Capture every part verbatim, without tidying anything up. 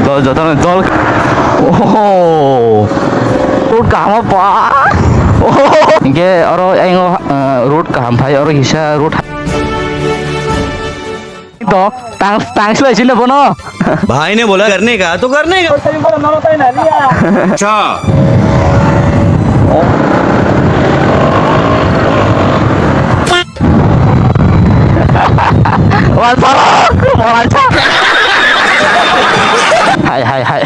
Jotono dol. Oh. Road kaham ba. Oh. Hingke oro ayang o, eh, road kaham phai, oro kisa road. To, tang, tang sila sini bono. भाई ने बोला करने का तो करने का। अच्छा। Wal parok, wal parok. Hai, hai, hai.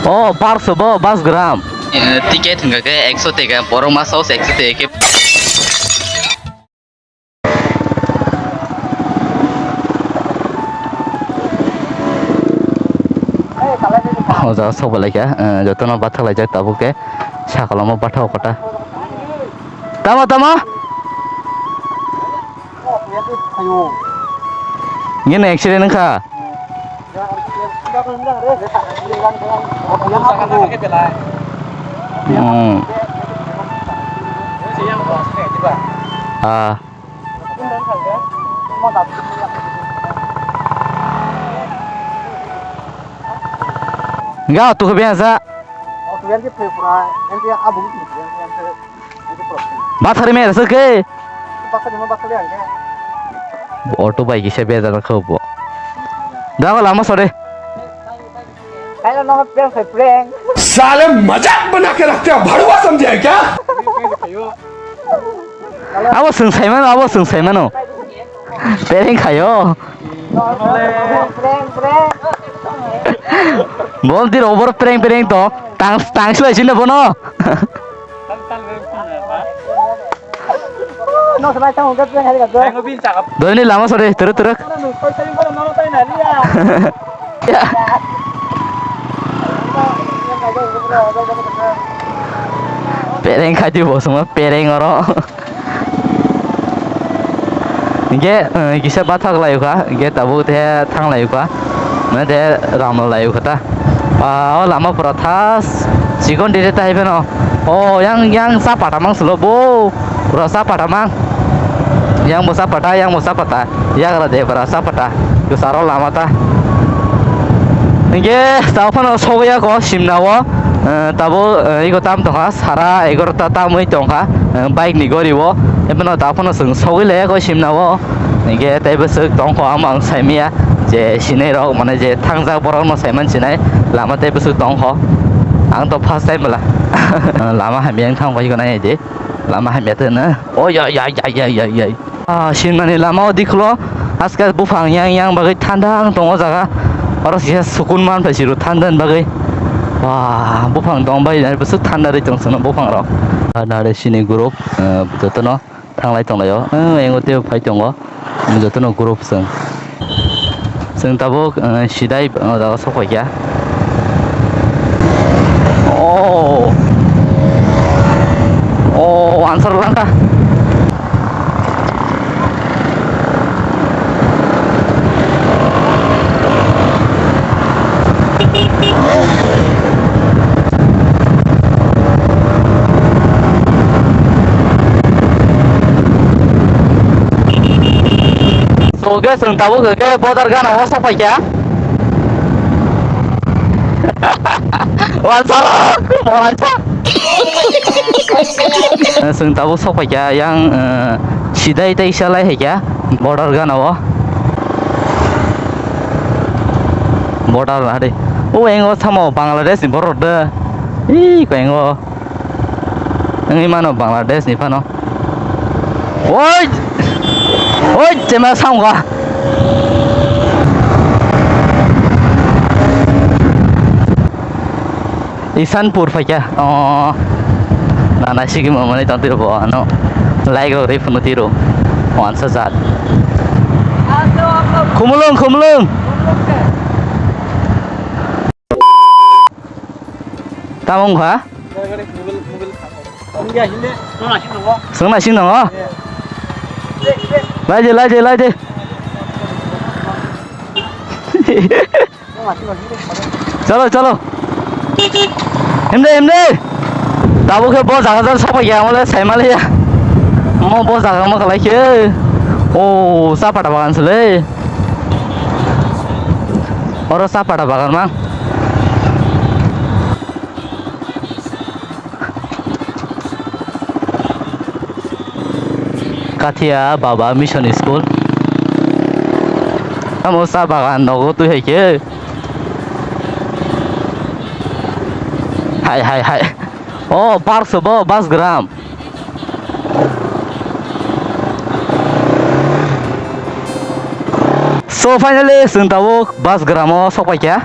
Oh, parso bo, bas gram. Eh, ticket hingka ke ekso teka, borok ma saos ekso teka ke. O jaga sok belai kha, eh, jotono bathak laijak tabuk ke, sakalomo bathak kota. Tamo, tamo? Nini accident wngkha? Hmm. Ah. Enggak, tuh kebiasa. Bathari me rasa ke? Auto bai kisa bejak kha bo. Dago lama sore. साले मजाक बना के रखते हो, भड़ुआ समझे है क्या? Abo swng saimano, abo swng saimano. Pereng khayo. Bol di robor pereng pereng to. Tang, tang sila sini bono. Doi ni lama sore, teruk teruk. Pereng khaji bo suma pereng oro. Hingke, eh, kisa bathak lai kha, hingke tabuk te thang lai kha, mane te ram lai kha ta. Ah, o lama pura thas, chikon dire tai phano. O yang, yang sa pata mang solo bo, pura sa pata mang. Yang bo sa pata, yang bo sa pata, yagra de pura sa pata, kusaro lama ta. Hingke tabuk phano sogwi ya ko simna o, eh, tabuk, eh, iko tam tongkha, sara egarota tamwi tongkha, eh, bike ni gori o, ephano tabuk phano chwng sogwi lai ya ko simna o. Hingke tei bwswk tongkho, amo ang saimanya je sinai rok, mane je thangjak borok no saiman sinai, lama tei bwswk tongkho. Ang to first time bwla. Lama hamya wng thang bai gwnai di. Lama hamya tei no. O ya, ya, ya. Ah, sinmani lama o dikhulo. Aske buphang yang yang bagwi thanda ang tongo jaga. Oro kisa sukun man pai siru thanda bagwi. Wah, buphang tong bai bwswk thanda ri tong sino buphang rok. Nare sini group, eh, jotono. Thanglai tonglaio, eh, engo tei phai tongo, jotono group chwng. Chwng tabuk, eh, sidai, eh, jaga sok paikha. Oh. Oh, answer langkha. Soge chwng tabuk khe border gana o sok paikha. Wansalo, wansalo. Chwng tabuk sok paikha yang, eh, sidai tei salai haikha border gana o. Border na de. O engo samo Bangladesh ni border de. Ih, ko engo. Wngwi mano Bangladesh ni phano. Oi! Oi, chema samga. Isanpur phaikha. Oh. Na na sigi mo mani tong tiro bo ano. Like rok ri phunu tiro. Wansa jat. Khumulung, khumulung. Tamo wngkha? Swngna sing nango? Laide, laide, laide. Chalo, chalo. Himde, himde. Tabuk khe bo jaga jang sokpaiya, amole saimaliya. Mo bo jaga ma khlai khe. O, cha pata bagan sele. Oro cha pata bagan mang. Kathia Baba Mission School. Amo sa bagan nogo twi hai khe. Hai, hai, hai. Oh, park se bo, Basgram. So, finally, chwng tabuk Basgram o sok paikha.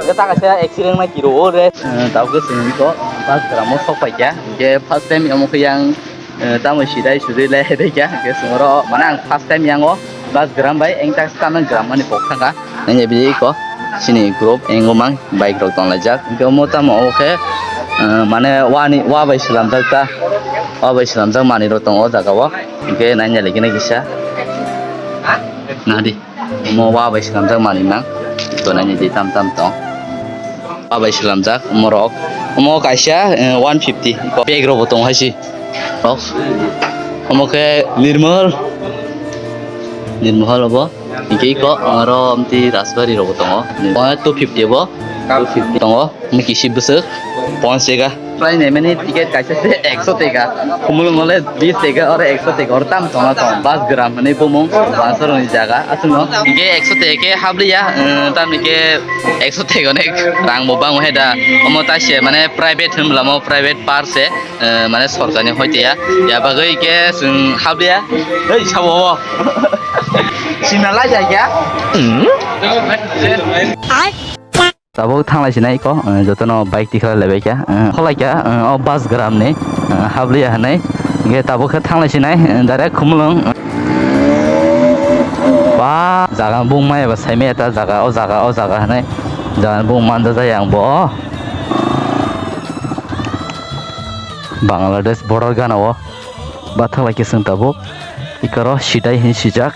Khe ta kaisa accident nai kiro o re. Eh, tabuk chwng to Basgram o sok paikha. Khe first time amo khe yang, eh, tamo sidai sudai le hai kha. Khe chwng oro mane ang first time yang o Basgram bai eng tak tamo gram mani pok thangkha. Nanya bidi ko sini group engo mang bike rok tong laijak. Hingke omo tamo omo khe, eh, mane wani, wa bai swnamjak ta. Wa bai swnamjak manwi rok tongo o jaga o. Hingke nanya lagi na kisa. Nadi. Omo wa bai swnamjak manwi mang. To nanya di tam tam tong. Wa bai swnamjak omo rok. Omo kaisa, eh, one fifty. Bag rok bo tong hai si. Rok. Omo khe Nirmahal. Nirmahal obo. Hingke iko aro amtwi Rajbari rok bo tongo. Omo two fifty bo. Two fifty tongo. Omo kisi bwswk ponch teka. Prai naimani ticket kaisa se ekso teka. Khumulwng ole bis teka, oro ekso teka. Oro tam tongna tong. Basgram hinwi bumung. Bansaroni jaga. Aswkno. Hingke ekso teka khe habliya. Tamni khe ekso teka onek rang bo bang hai da. Omo taise mane private hinwi lamo private par se. Eh, mane sorkarni hoite ya, ya bagwi khe chwng habliya. Hei, sabo bo. Sina lai jai kya? Tabuk thanglai sinai ko, eh, jotono bike tikhlai laibai kya, eh, kholai kya, eh, o Basgram ni, eh, habliya hinwi. Hingke tabuk khe thanglai sinai, eh, direct Khumulwng. Ba, jaga bung maya ba saimaya ta jaga, o jaga, o jaga hinwi. Jaga bung manja jaya ang bo. Bangladesh border gana o bathang lai khe chwng tabuk ikoro sidai hin sijak.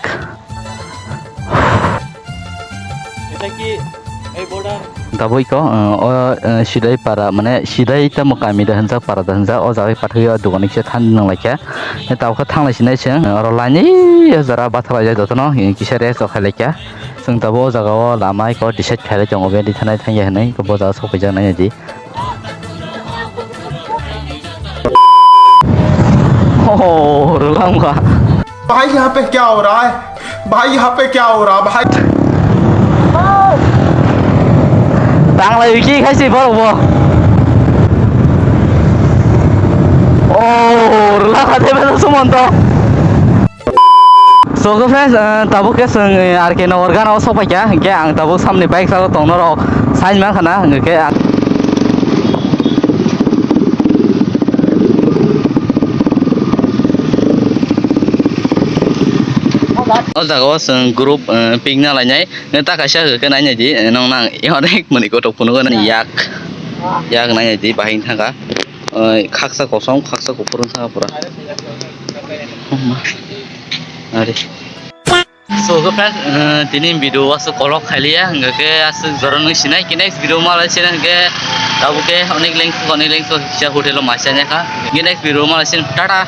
Tabuk iko, uh, o, uh, sidai para, mane sidai tamo kami da hinjak, para da hinjak, o jaga pathwi o dogan kisa than nang lai khe. Tabuk khe thanglai sinai chwng, uh, oro lainwi o jora bathang lai jak jotono, uh, kisa rest rok khai lai khe. Chwng tabuk o jaga o lama iko decide khai lai tongo, bini thanai thangya hinwi, iko bo jaga sok phaijak nai di. Oh, rwlang kha. भाई, यहाँ पे क्या हो रहा है? भाई, यहाँ पे क्या हो रहा है, भाई? Tanglai wiki khai se borok bo. Oh, rwlang kha de bela sumonto. So, friends, uh, tabuk khe chwng, uh, R K Nagar gana o sok paikha, hingke ang tabuk samni bike saka tongno rok sign man khana, hingke ang o jaga o chwng group, uh, picnic lainai, ta kaisa hwnkhe nainai di, uh, nong nang, onek mani kotok phunukgo nani yak, yak nainai di, bahai thangkha. Oi, khaksa kosom, khaksa kuphur wng thangkha pura. Ari. So, okay, friends, uh, tini video o aswk kolok khailiya, hingke aswk jora nung sinai, ki next video malai sinai, hingke tabuk khe onek lengthok, onek lengthok kisa hotel o maisa nai kha. Hingke next video malai sin, tata.